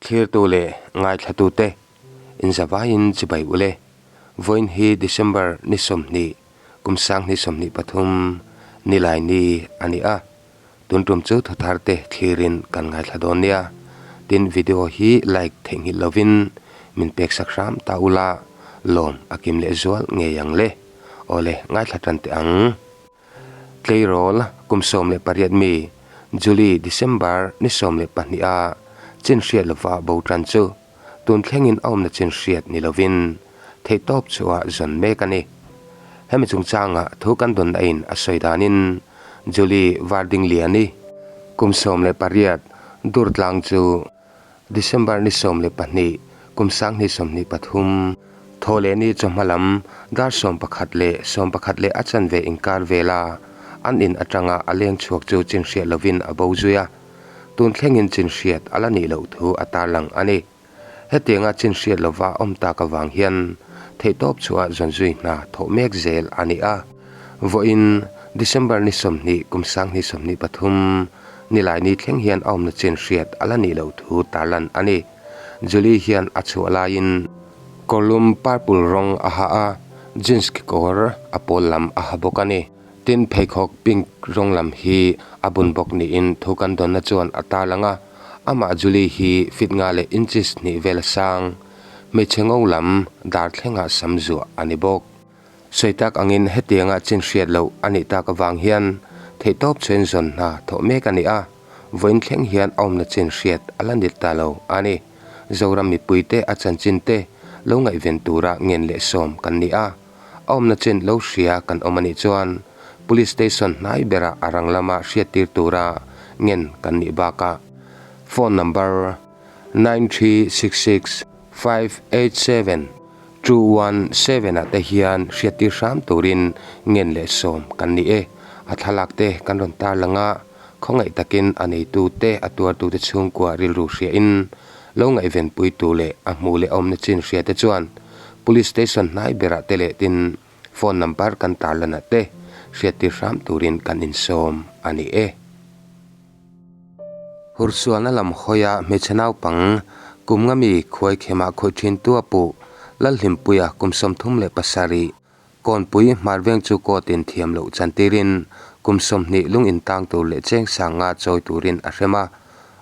Thlirtu leh ngaithlatute inzavaiin chibai u le. Vawiin hi December ni 20, kum 2023 nilai ni a ni a. Tun tum chu thuthar te thlirin kan ngaithla dawn nia. Tin video hi like theihnghilh lovin min pek sak hram ta ula lawm a kim leh zual ngei ang le. Awle ngaithla tan teh ang. Tleirawl kum 18 mi Julie December ni 12 a chin hriat lova bo tan chu tun thlengin a awmna chin hriat ni lovin theihtawp chhuah zawn mek a ni. Hemi chungchanga thu kan dawnna in a sawi danin Julie Vardingliani kum 18 Durtlang chu December ni 12 kum 2023 Thawhlehni chawhma lam dar 11 leh 11 leh a chanve inkar vela an in atanga a leng chhuak chu chin hriat lovin a bo zui a. Tun thlengin chin hriat a la nih loh thu a tarlang a ni. Hetianga chin hriat lova awm tak avang hian theihtawp chhuah zawn zui hna thawh mek zel a ni a. Vawiin December ni 20 kum 2023 Nilaini thleng hian a awmna chin hriat a la nih loh thu tarlan a ni. Julie hian a chhuah laiin kawrlum purple rawng a ha a, jeans kekawr a pawl lam a ha bawk a ni. Tin, pheikhawk pink rawng lam hi a bun bawk niin thu kan dawnna chuan a tarlang a. Amah Julie hi feet nga leh inches hnih vel a sang, hmeichhe ngo lam dar thlengah sam zuah a ni bawk. Sawi tak angin hetianga chin hriat loh a nih tak avang hian theihtawp chhuin zawn hna thawh mek a ni a, vawiin thleng hian a awmna chin hriat a la nit ta lo a ni. Zoram mipuite a chanchin te lo ngaihven tura ngen leh sawm kan ni a, a awmna chin lo hria kan awm a nih chuan Police Station hnai berah a rang lama hriattir tura ngen kan nih bakah phone number 9366 587 217 ah te hian hriattir hram turin ngen leh sawm kan ni e. A thlalak te kan rawn tarlang a, khawngaih takin a neitu te a tuartu te chhungkua rilru hriain lo ngaihvenpui tu leh a hmu leh awmna chin hria te chuan Police Station hnai berah te leh tin phone number kan tarlan ah te hriattir hram turin kan insawm a ni e. Hursualna lam hawia hmeichhe naupang kum nga mi khuaikhemah khawih thin tu a puh Lalhlimpuia kum 37 Kawnpui hmarveng chu court in thiam loh chantirin kum 20 lung intang tur leh cheng sanga chawi turin a hrem a,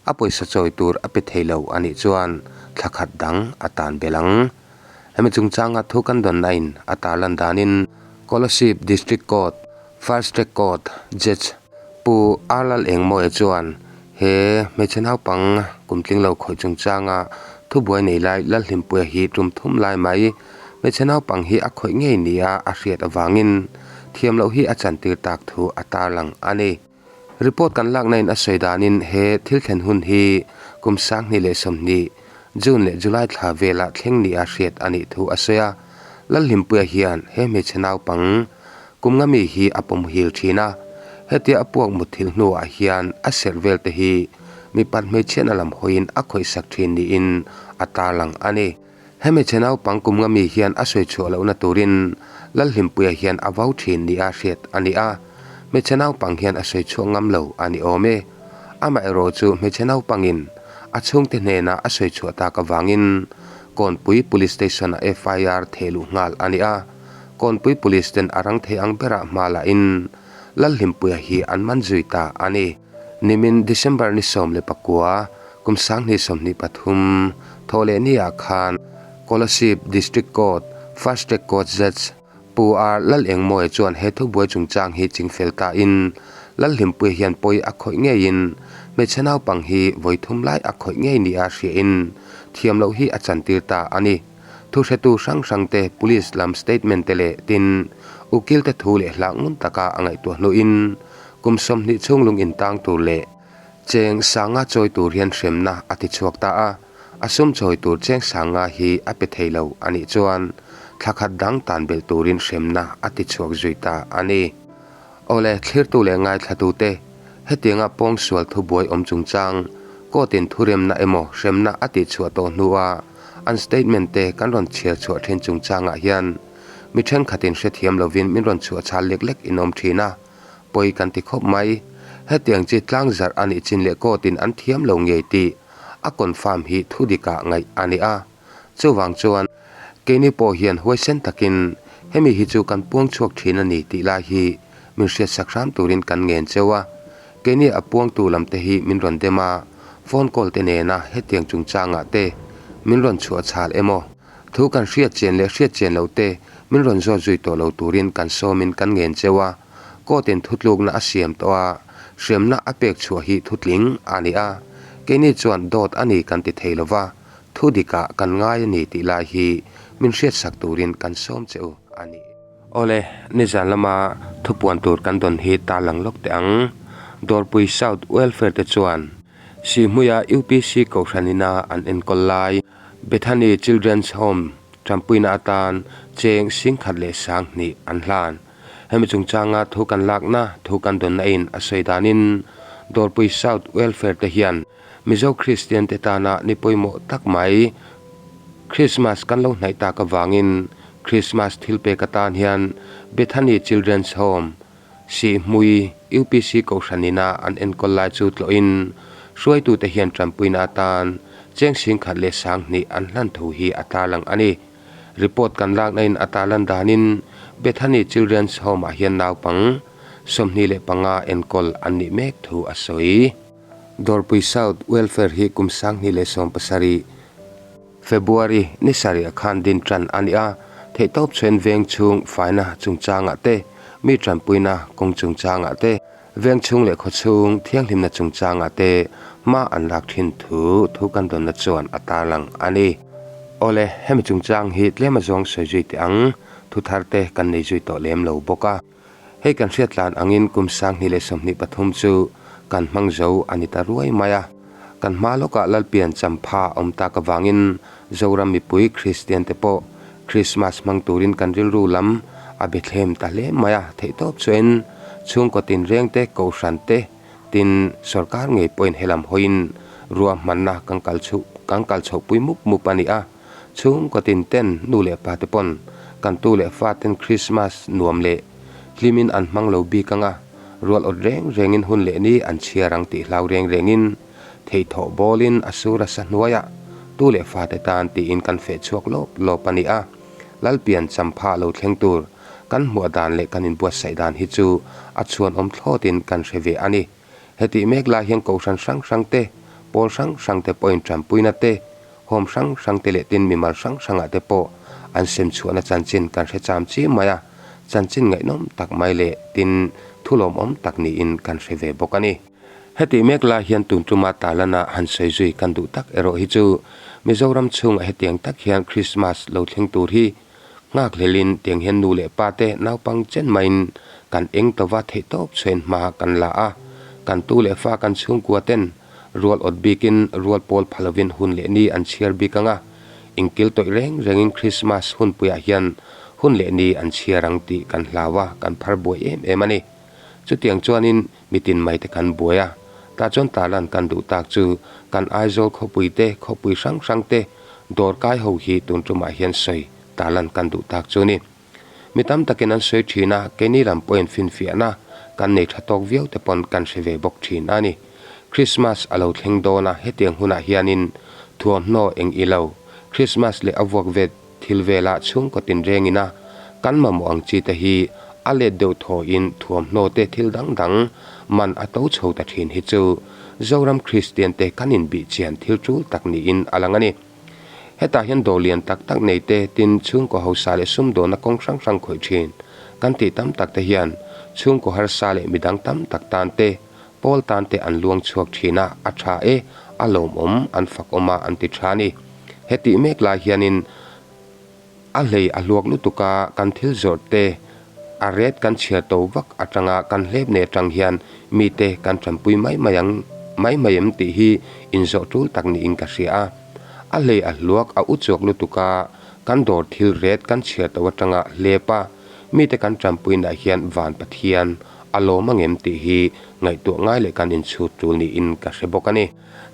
a pawisa chawi tur a pe thei lo a nih chuan thla khat dang a tan belh ang. Hemi chungchanga thu kan dawnna in a tarlan danin Kolasib District Court, First Track Court, Judge Pu Arlal Engmawia chuan he hmeichhe naupang kum tling lo khawih chungchanga thubuai nei lai Lalhlimpuia hi tum thum lai mai hmeichhe naupang hi a khawih ngei nia a hriat avangin thiam loh hi a chantir tak thu a tarlang a ni. Report kan lakna in a sawi danin he thil thlen hun hi kum 2020 June leh July thla velah thleng nia hriat a nih thu a sawi a. Lalhlimpuia hian he hmeichhe naupang Kum nga mi hi a pawm hil thin a, hetia a puak mut thil hnuah hian a serh vel te hi mipat hmeichhiatna lam hawiin a khawihsak thin niin a tarlang a ni. He hmeichhe naupang kum nga mi hian a sawi chhuah lohna turin Lalhlimpuia hian a vau thin nia hriat a ni a, hmeichhe naupang hian a sawi chhuah ngam lo a ni awm e. Amaherawh chu hmeichhe naupangin a chhungte hnena a sawi chhuah tak avangin Kawnpui Police Station-ah FIR thehluh nghal a ni a. Kawnpui Police ten a rang thei ang berah hma la in Lalhlimpuia hi an man zui ta a ni. Nimin December ni 19, kum 2023, Thawhlehni ah khan Kolasib District Court, Fast Track Court Judge Pu R Lalengmawia chuan he thubuai chungchang hi chingfel ta in Lalhlimpuia hian pawi a khawih ngeiin hmeichhe naupang hi vawi thum lai a khawih ngei nia hria in thiam loh hi a chantir ta a ni. Thuhretu hrang hrang te, police lam statement te leh tin ukil te thu leh hlah ngun taka a ngaihtuah hnuin kum 20 chhung lung intang tur leh cheng sanga chawi tur hian hremna a ti chhuak ta a, a sum chawi tur cheng sanga hi a pe thei lo a nih chuan thla khat dang tan belh turin hremna a ti chhuak zui ta a ni. Awle, thlirtu leh ngaithlatute, hetianga pawngsual thubuai awm chungchang court in thuremna emaw hremna a tihchhuah tawh hnua an statement te kan rawn chhiar chhuah thin chungchangah hian mi thenkhatin hrethiam lovin min rawn chhuah chhal lek lek in awm thin a, pawi kan ti khawp mai. Hetiang chi tlang zarh a nih chin leh court in an thiam lo ngei tih a confirm hi thudikah ngaih a ni a. Chuvang chuan keini pawh hian huaisen takin hemi hi chu kan puang chhuak thin a ni tih lai hi min hriatsak hram turin kan ngen cheu a. Keini a puangtu lam te hi min rawn dem a, phone call te nena hetiang chungchangah te min rawn chhuah chhal emaw? Thu kan hriat chian leh hriat chian loh te min rawn zawt zui tawh lo turin kan sawmin kan ngen cheu a. Court in thutlukna a siam tawh a, hremna a pek chhuah hi thutling a ni a. Keini chuan dawt a ni kan ti thei lo va, thu dikah kan ngai a ni tih lai hi min hriatsak turin kan sawm che u a ni. Awle, nizan lama thupuan tur kan dawn hi tarlang lawk teh ang. Dawrpui South Welfare te chuan Sihhmuia UPC Kohhran ina an enkawl lai Bethany Children's Home tanpuina atan cheng singkhat leh sanghnih an hlan. Hemi chungchanga thu kan lakna thu kan dawnna in a sawi danin Dawrpui South Welfare te hian Mizo Kristian te tana ni pawimawh tak mai Krismas kan lo hnaih tak avangin Krismas thil pek atan hian Bethany Children's Home, Sihhmui, UPC Kohhran ina an enkawl lai chu tlawhin hruaitute hian tanpuina atan cheng singkhat leh sanghnih an hlan thu hi a tarlang a ni. Report kan lakna in a tarlan danin Bethany Children's Home ah hian naupang 25 enkawl an nih mek thu a sawi. Dawrpui South Welfare hi kum 2017 February ni sarih khan din tan a ni a, theihtawp chhen veng chhung faina chungchangah te, mi tanpuina kawng chungchangah te, veng chhung leh khaw chhung thianghlimna chungchangah te hma an lak thin thu thu kan dawnna chuan a tarlang a ni. Awle, hemi chungchang hi tlem azawng sawi zui teh ang, thu thar te kan nei zui tawh lem lo bawk a. Hei kan hriat tlan angin kum 2023 chu kan hmang zo a ni ta ruai mai a. Kan hma lawkah Lalpian champha awm tak avangin Zoram mipui Kristian te pawh Krismas hmang turin kan rilru lam a be thlem ta hle mai a. Theihtawp chuan chhungkaw tinreng te, kohhran te, tin sorkar ngei pawhin helam hawiin ruahmanna kan kal chhuh kan kal chhohpui mup mup a ni a. Chhungkaw tin ten nu leh pa te pawn kan tu leh fa ten Krismas nuam leh hlimin an hmang lo bik ang a, rual awt reng rengin hun leh ni an chhiar ang tih hlau reng rengin theihthawh bawlin a sur a sa hnuaiah tu leh fa te tan tiin kan feh chhuak lawp lawp a ni a. Lalpian champha lo thleng tur kan hmuah dan leh kan inbuatsaih dan hi chu a chhuanawm thlawtin kan hre ve a ni. Hetih mek lai hian kohhran hrang hrang te, pawl hrang hrang te pawhin tanpuina te, home hrang hrang te leh tin mimal hrang hrangah te pawh an sem chhuahna chanchin kan hre cham chi mai a, chanchin ngaihnawm tak mai leh tin thu lawmawm tak niin kan hre ve bawk a ni. Hetih mek lai hian tun tuma Talana han sawi zui kan duh tak erawh hi chu Mizoram chhungah hetiang tak hian Krismas lo thleng tur hi Nghakhlelin tiang hian nu leh pa te naupang chen maiin kan eng tova theihtawp chhuain hma kan la a, kan tu leh fa kan chhungkua ten rual awt bikin rual pawl pha lovin hun leh ni an chhiar bik ang a, inkil tawih reng rengin Krismas hunpuiah hian hun leh ni an chhiar ang tih kan hlau a, kan phar buai em em a ni. Chutiang chuanin mitin mai te kan buai a, tah chuan tarlan kan duh tak chu kan Aizawl khawpui te, khawpui hrang hrang te, Dawr kai ho hi tun tumah hian sawi tarlan kan duh tak chu ni. Mi tam takin an sawi thin a, keini lam pawhin finfiahna kan nei tha tawk viau te pawn kan hre ve bawk thin a ni. Krismas a lo thleng dawn a, hetiang hunah hianin thuamhnaw eng i lo, Krismas leh a vuak vet thil velah chhungkaw tinrengin a kan mamawh ang chi te hi a let deuh thawiin thuamhnaw te thil dang dang man a to chho ta thin hi chu Zoram Kristian te kan inbih chian thil tul tak niin a lang a ni. Hetah hian dawr lian tak tak nei te tin chhungkaw hausa leh sumdawnna kawng hrang hrang khawih thin kan tih tam tak te hian chhungkaw harsa leh midang tam tak tan te pawl tan te an luang chhuak thin a, a tha e, a lawmawm, an fakawm a an ti tha a ni. Hetih mek lai hianin a hlei a hluak lutuk a, kan thil zawrh te a ret kan chhiar to vak atanga kan hlep nei atang hian mite kan tanpui mai mai ang mai mai em tih hi inzawh tul tak niin ka hria a. A hlei a hluak a uchuak lutuk a, kan dawr thil ret kan chhiar to atanga hlep a, mite kan tanpuinaah hian van Pathian a lawm angem tih hi ngaihtuah ngai leh kan inchhut tul niin ka hre bawk a ni.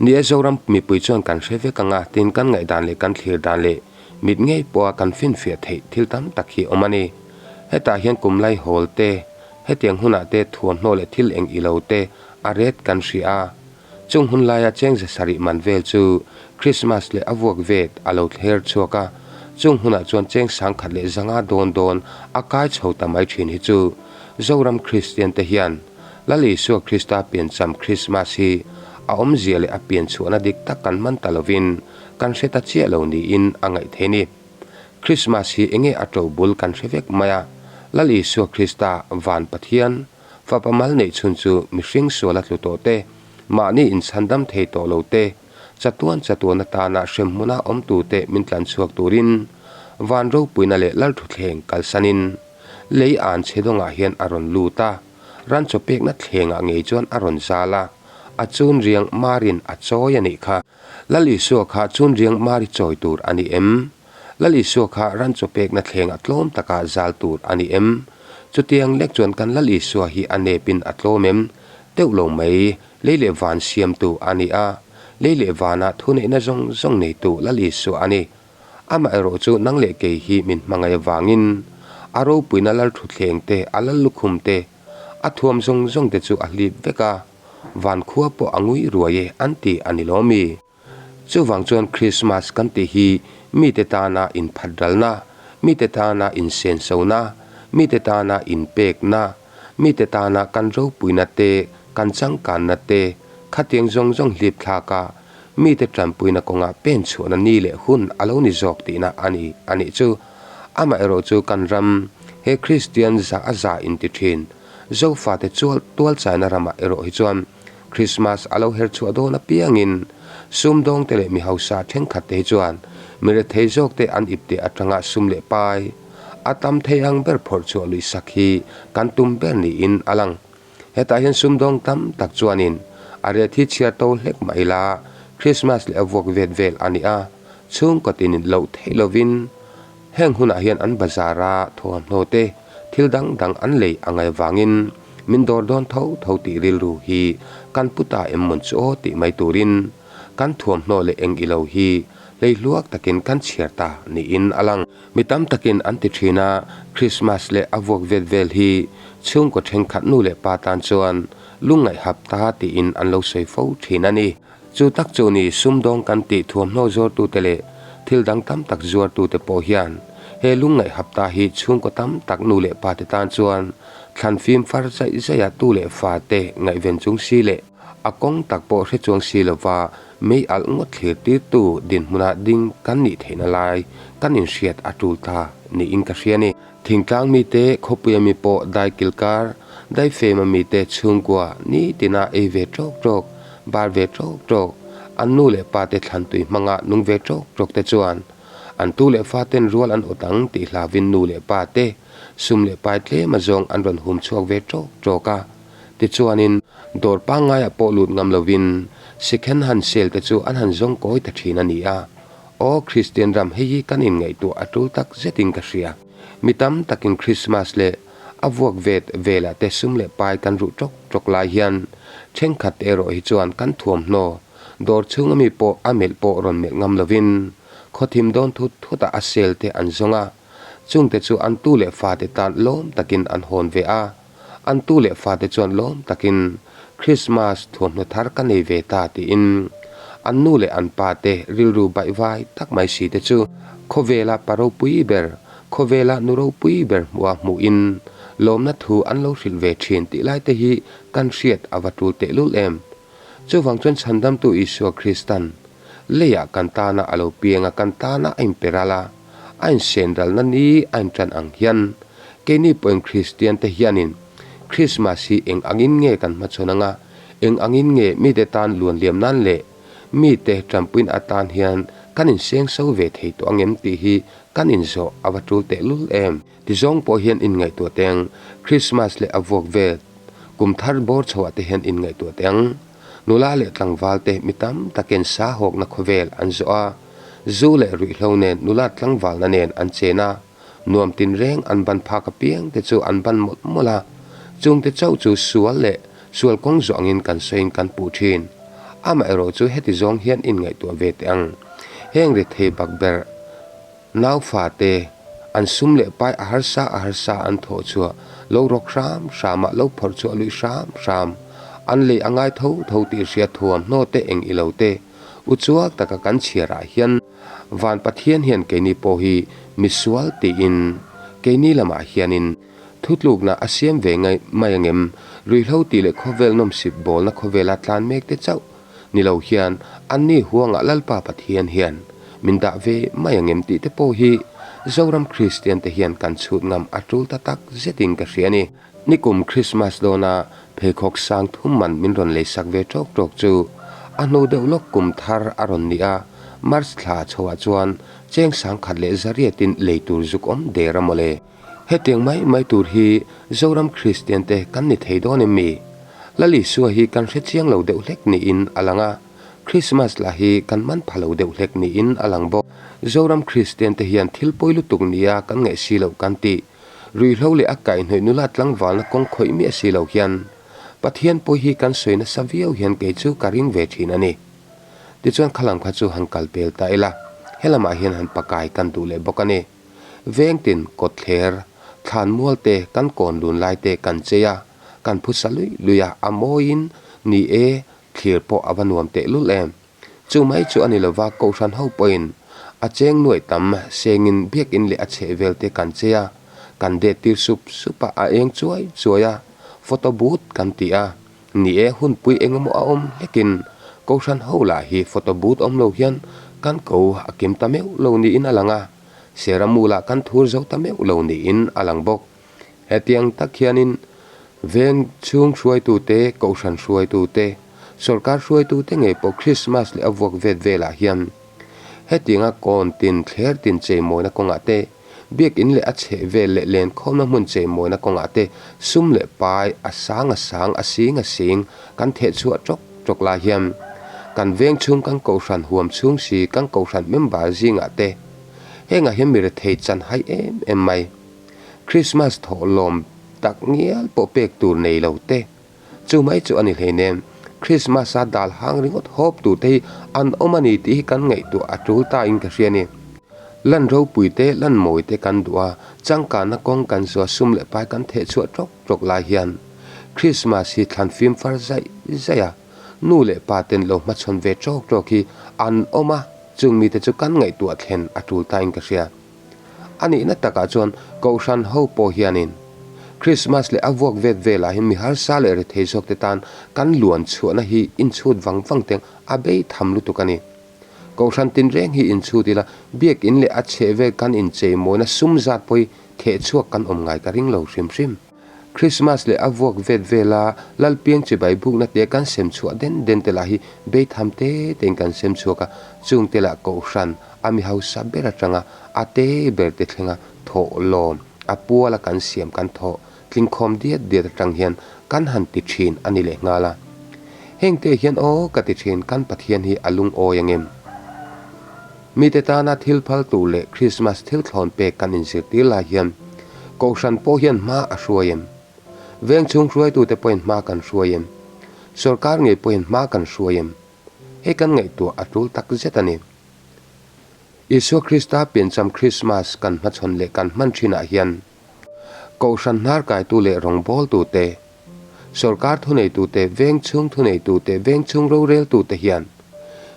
Ni e, Zoram mipui chuan kan hre vek ang a, tin kan ngaihdan leh kan thlir dan leh mit ngei pawha kan finfiah theih thil tam tak hi awm a ni. Hetah hian kum lai hawl te, hetiang hunah te thuamhnaw leh thil eng ilo te a ret kan hria a. Chung hun laia cheng 700 man vel chu Krismas leh a vuak vet a lo thler chhuak a, chung hunah chuan cheng 1100 dawn dawn a kai chho ta mai thin hi chu Zoram Kristian te hian Lal Isua Krista piancham Krismas hi a awmzia leh a pianchhuahna dik tak kan man ta lovin kan hre ta chiah lo niin a ngaih theih ni. Krismas hi enge a to bul kan hre vek mai a, Lal Isua Krista van Pathian Fapa mal neih chhun chu mihring sual a tlu tawh te, mahni inchhandam thei tawh lo te, chatuan chatuan atana hremhmuna awm tute min tlan chhuak turin van ropuina leh lalthuthleng kalsanin lei an chhe dawngah hian a rawn lut a, ran chaw pekna thlengah ngei chuan a rawn zal a, a chun riang marin a chawi a nih kha. Lal Isua kha chun riang mari chawi tur a ni em? Lal Isua kha ran chaw pekna thlengah tlawm taka zal tur a ni em? Chutiang lek chuan kan Lal Isua hi a nepin a tlawm em? Teuh lo mai, lei leh van siamtu a ni a, lei leh vana thuneihna zawng zawng neitu Lal Isua a ni. Amaherawh chu nang leh kei hi min hmangaih avangin a ropuina Lal thutthleng te, a Lal lukhum te, a thuam zawng zawng te chu a hlip vek a, van khua pawh a ngui ruai e an ti a ni lawm mi? Chuvang chuan Krismas kan tih hi mite tana inphatralna, mite tana insensona, mite tana inpekna, mite tana kan ropuina te, kan changkanna te, khatiang zawng zawng hlip thlaka mite tanpuina kawnga pen chhuahna ni leh hun a lo ni zawk tihna a ni a nih chu. Amaherawh chu kan ram he Kristian za a za inti thin Zofate chual tualchaina ramah erawh hi chuan Krismas a lo her chhuah dawn apiangin sumdawngte leh mi hausa thenkhatte hi chuan mi rethei zawkte an ipte atanga sum leh pai a tam thei ang ber phawrh chhuah lui sak hi kan tum ber niin a lang. Hetah hian sumdawng tam tak chuanin a ret hi chhiar to hlek mah ila Krismas leh a vuak vet vel a ni a, chhungkaw tinin loh theih lovin Heng hunah hian an bazar-a thuamhnaw te, thil dang dang an lei a ngai vangin min dawr dawn tho tho tih rilru hi kan pu ta em mawn chu aw tih mai turin kan thuamhnaw leh eng ilo hi hlei hluak takin kan chhiar ta niin a lang. Mi tam takin an ti thin a, Krismas leh a vuak vet vel hi chhungkaw thenkhat nu leh pa tan chuan lungngaih hap ta tiin an lo sawi fo thin a ni. Chu tak chu ni sumdawng kan tih thuamhnaw zuartute leh thil dang tam tak zuartute pawh hian he lungngaih hapta hi chhungkaw tam tak nu leh pate tan chuan thlan fim far zaih zaih a tu leh fate ngaihven chung si leh a kawng tak pawh hre chuang si lova mei alh ngawt thlir tirtu dinhmuna ding kan nih theihna lai kan inhriat a tul ta niin ka hria a ni. Thingtlang mite, khawpuia mi pawh daikil kar, daifema mite chhungkua nitina ei ve tawk tawk, bar ve tawk tawk, an nu leh pate thlantui hmanga nung ve tawk tawk te chuan an tu leh faten rual an awt ang tih hlavin nu leh pate sum leh pai tlem azawng an rawn hum chhuak ve tawk tawk a. Tichuanin dawr pangngaiah pawh lut ngam lovin second hand sale te chu an han zawng kawi ta thin a ni a. Aw Kristian ram hei hi kan inngaihtuah a tul tak zetin ka hria. Mi tam takin Krismas leh a vuak vet velah te sum leh pai kan ruh tawk tawk lai hian thenkhat te erawh hi chuan kan thuamhnaw dawr chhunga mi pawh a melh pawh rawn melh ngam lovin khawthim dawn thut thutah a sel te an zawng a, chungte chu an tu leh fate tan lawm takin an hawn ve a. An tu leh fate chuan lawm takin Krismas thuamhnaw thar ka nei ve ta tiin an nu leh an pa te rilru baihvai tak mai si te chu khawvela pa ropui ber, khawvela nu ropui ber hmuha hmuhin lawmna thu an lo hrilh ve thin tih lai te hi kan hriat a va tul tehlul em. Chuvang chuan Chhandamtu Isua Kristan Leiah kan tana a lo piang a, kan tana a inpe ral a, a insen ralna ni a intan ang hian keini pawhin Kristiante hianin Krismas hi eng angin nge kan hmachhawn anga, eng angin nge mite tan luanliam nan leh mite tanpuina atan hian kan inseng so ve thei tawh angem tih hi kan inzawh a va tul tehlul em. Tizawng pawh hian inngaihtuah teng Krismas leh a vuak vel kum thar bawr chhoah te hian inngaihtuah teng. Nula leh tlangval te mi tam takin sa hawkna khawvel an zawh a, zu leh ruihhlo nen nula tlangvalna nen an chen a, nuam tinreng an ban phak apiang te chu an ban mawlh mawlh a, chungte chauh chu sual leh sual kawng zawh angin kan sawiin kan puh thin. Amaherawh chu heti zawng hian inngaihtuah ve teh ang. Heng rethei bakberh. Naufa te, an sum leh pai a harsa a harsa an thawh chhuah, lo rawk hram hram ah lo phawrh chhuah luih hram hram. An lei a ngai tho tho tih hria thuamhnaw te eng ilo te uchuak taka kan chhiarah hian Van Pathian hian keini pawh hi misual tiin keini lamah hianin thutlukna a siam ve ngai mai angem? Ruihhlo tih leh khawvel nawmsip bawlna khawvela tlan mek te chauh ni lo hian anni huangah Lalpa Pathian hian min dah ve mai angem tih te pawh hi Zoram Kristian te hian kan chhut ngam a tul ta tak zetin ka hria a ni. Nikum Krismas dawna pheikhawk sang thum man min rawn leisak ve tawk tawk chu a hnu deuh lawk kum thar a rawn ni a, March thla chhoah chuan cheng sangkhat leh zariatin lei tur zuk awm der a mawle. Hetiang mai mai tur hi Zoram Kristian te kan ni thei dawn em mi? Lal Isua hi kan hre chiang lo deuh hlek niin a lang a, Krismas lah hi kan man pha lo deuh hlek niin a lang bawk. Zoram Kristian te hian thil pawi lutuk nia kan ngaih si loh kan ti. Ruihhlo leh a kaihhnawih nula tlangvalna kawng khawih miah si lo hian Pathian pawi hi kan sawi nasa viau hian kei chu ka ring ve thin a ni. Tichuan khalam kha chu han kal pel ta ila, helamah hian han pakai kan duh leh bawk a ni. Vengtin kawtthler, thlan mual te kan kawn lun lai te kan chei a, kan phusa lui lui a, a mawiin ni e, thlir pawh a va nuam tehlul em. Chu mai chu a ni lova, Kohhran ho pawhin a cheng nuaih tam sengin biakinn leh a chhehvel te kan chei a, kan det tir sup sup a, a eng chuai chuai a, photo booth kan ti a, Ni e, hunpui engemaw a awm hlekin Kohhran ho lah hi photo booth awm lo hian kan ko a kim ta meuh lo niin a lang a, Seramu lah kan thur zo ta meuh lo niin a lang bawk. Hetiang tak hianin veng chhung hruaitute, Kohhran hruaitute, sawrkar hruaitute ngei pawh Krismas leh a vuak vet velah hian hetianga kawn tin thler tin cheimawina kawngah te, Biakinn leh a chheh vel leh lenkhawmna hmun cheimawina kawngah te sum leh pai a sang a sang a sing a sing kan theh chhuah tawk tawk lai hian kan veng chhung kan kohhran huam chhung si kan kohhran member zingah te hengah hian mi rethei chan hai em em mai. Krismas thawhlawm tak ngial pawh pek tur nei lo te. Chu mai chu a ni hleinem, Krismas-a dal hang ringawt hawp tur te hi an awm a ni tih hi kan ngaihtuah a tul ta in ka hria a ni. Lan ropui te, lan mawi te kan duh a, changkanna kawng kan zuah sum leh pai kan theh chhuah tawk tawk lai hian Krismas hi thlan fim far zaih zaih a, nu leh pa ten lo hmachhawn ve tawk tawk hi an awm a, chung mite chu kan ngaihtuah thlen a tul ta in ka hria. A nihna takah chuan Kohhran ho pawh hianin Krismas leh a vuak vet velah hian mi harsa leh rethei zawkte tan kan luan chhuahna hi inchhut vang vang teng a bei tham lutuk a ni. Kohhran tinreng hi inchhut ila Biakinn leh a chhehvel kan incheimawina sum zat pawh hi thehchhuak kan awm ngai ka ring lo hrim hrim. Krismas leh a vuak vet vela Lalpiang chibai bukna te kan sem chhuah den den te lah hi beitham te tein kan sem chhuak a, chung te lah Kohhran a mi hausa ber atanga a te ber te thlenga thawh lawm a puala kan siam kan thawh tlingkhawm diat diat atang hian kan han ti thin a ni leh nghal a. Heng te hian aw ka ti thin kan Pathian hi a lungawi angem? Mite tana thil phal tur leh Krismas thil thlawn pek kan inzirtir lai hian Kohhran pawh hian hma a hruai em? Veng chhung hruaitute pawhin hma kan hruai em? Sorkar ngei pawhin hma kan hruai em? Hei kan ngaihtuah a tul tak zet a ni. Isua Krista piancham Krismas kan hmachhawn leh kan hman thinah hian Kohhran hnarkaitu leh rawngbawltute, Sorkar thuneitute, veng chhung thuneitute, veng chhung roreltute hian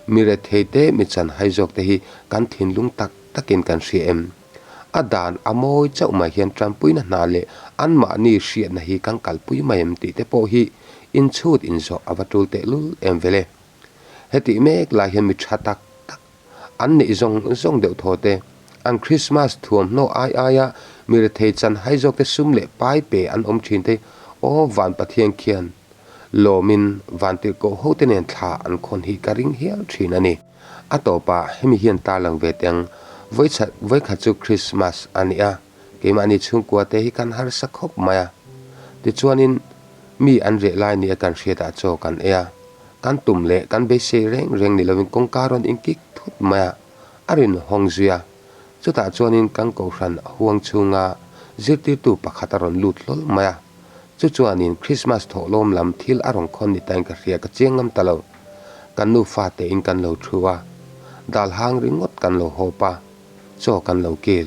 mi retheite, mi chanhai zawkte hi kan thinlung tak takin kan hria em? A dan a mawi chauh mai hian tanpuina hna leh anmahni hriatna hi kan kalpui mai em tih te pawh hi inchhut inzawh a va tul tehlul em vele. Hetih mek lai hian mi tha tak tak An neih zawng zawng deuh thaw te, an Krismas thuamhnaw ai aia mi rethei chan hai zawk te sum leh pai pe an awm thin te, aw van Pathian khian lawmin vantirhkoh ho te nen thla an khawn hi ka ring hial thin a ni. A tawpah hemi hian tarlang ve teng, vawikhat vawikhat chu Krismas a ni a, keimahni chhungkua te hi kan harsa khawp mai a, tichuanin mi an reh lai nia kan hriatah chaw kan ei a, Kan tum leh kan beisei reng reng ni lovin kawngka rawn inkik thut mai a, a rin hawng zui a. Chutah chuanin kan kohhran huang chhunga zirtirtu pakhat a rawn lut hlawl mai a. Chu chuanin Krismas thawhlawm lam thil a rawn khawn ni tain ka hria ka chiang ngam ta lo. Kan nufa tein kan lo thu a, dal hang ringawt kan lo hawp a, chaw kan lo kil.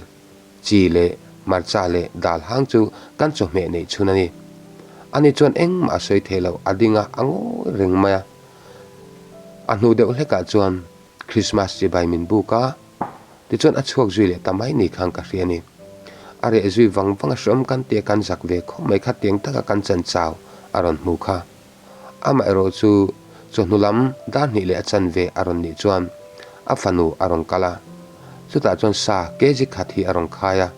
Chi leh hmarcha leh dal hang chu kan chawhmeh neih chhun a ni. Ani chuan engmah a sawi thei lo, a ding a, a ngawi reng mai a. A hnu deuh hlekah chuan Christmas chibai min buk a, tichuan a chhuak zui leh ta mai ni khan ka hria a ni. A reh zui vang vang a hreawm kan tia kan zak ve khawp mai kha tiang taka kan chan chau a rawn hmu kha. Amaherawh chu chawhnu lam dar hnih leh a chanve a rawn nih chuan a fanu a rawn kal a, chutah chuan sa kg khat hi a rawn khai a,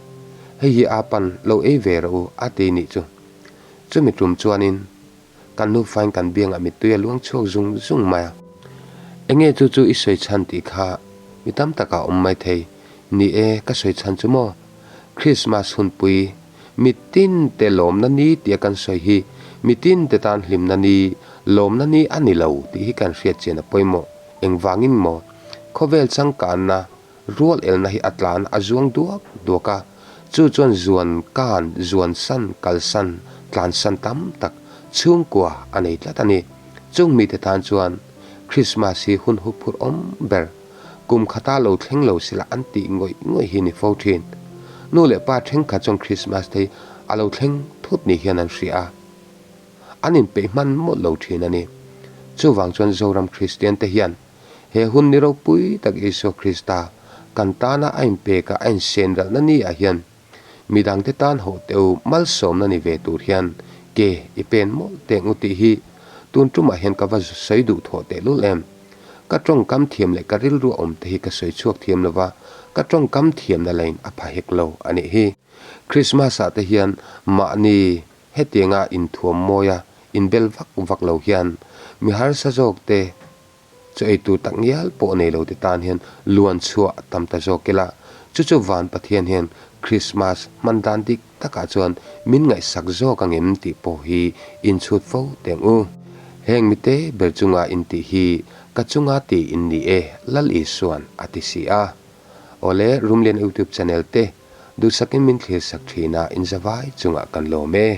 hei hi a pan lo ei ve rawh u a ti nih chu. Chumi tum chuanin kan nufain kan biangah mittui a luang chhuak zung zung mai a. Enge chu chu i sawi chhan tih kha mi tam takah a awm mai thei. Ni e, ka sawi chhan chu maw? Krismas hunpui Mitin te lawmna ni tia kan sawi hi mitin te tan hlimna ni, lawmna ni a ni lo tih hi kan hriat chian a pawimawh. Engvangin maw? Khawvel changkanna, rual elna hi a tlan a zuang duak duak a, chu chuan zuan kan, zuan san, kal san, tlan san tam tak chhungkua a nei tlat a ni. Chung mite tan chuan Krismas hi hun huphurh awm ber. Kum khata lo thleng lo sila an tih ngawih ngawih hi ni fo thin. Nu leh pa thenkhat chuan Christmas te hi a lo thleng thut ni hian an hria a, an inpeih hman mawlh lo thin a ni. Chuvang chuan Zoram Kristian te hian he hun ni ropui tak Isua Krista kan tana a inpek a a insenralhna ni ah hian Midangte tan hawh teh u malsawmna ni ve tur hian ke i pen mawlh teh ngu tih hi tun tumah hian ka va sawi duh thawh teh lul em. Ka tawngkam thiam leh ka rilru a awm te hi ka sawi chhuak thiam lova, ka tawngkam thiamna lain a pha hek lo a nih hi. Christmas ah te hian mahni hetianga inthuam mawia inbel vak vak lo hian mi harsa zawk te Chu eitur tak ngial pawh nei lo te tan hian luan chhuah a tam ta zawk ila, chu chu Van Pathian hian Krismas hman dan dik takah chuan min ngaihsak zawk ang em tih pawh hi inchhut fo teng u. Heng mite ber chunga intih hi ka chunga ti in ni e, Lal Isuan a ti si a. Awle, Rumlian YouTube channel te duhsakin min thlirsak thin a, inzavai chungah kan lawm e.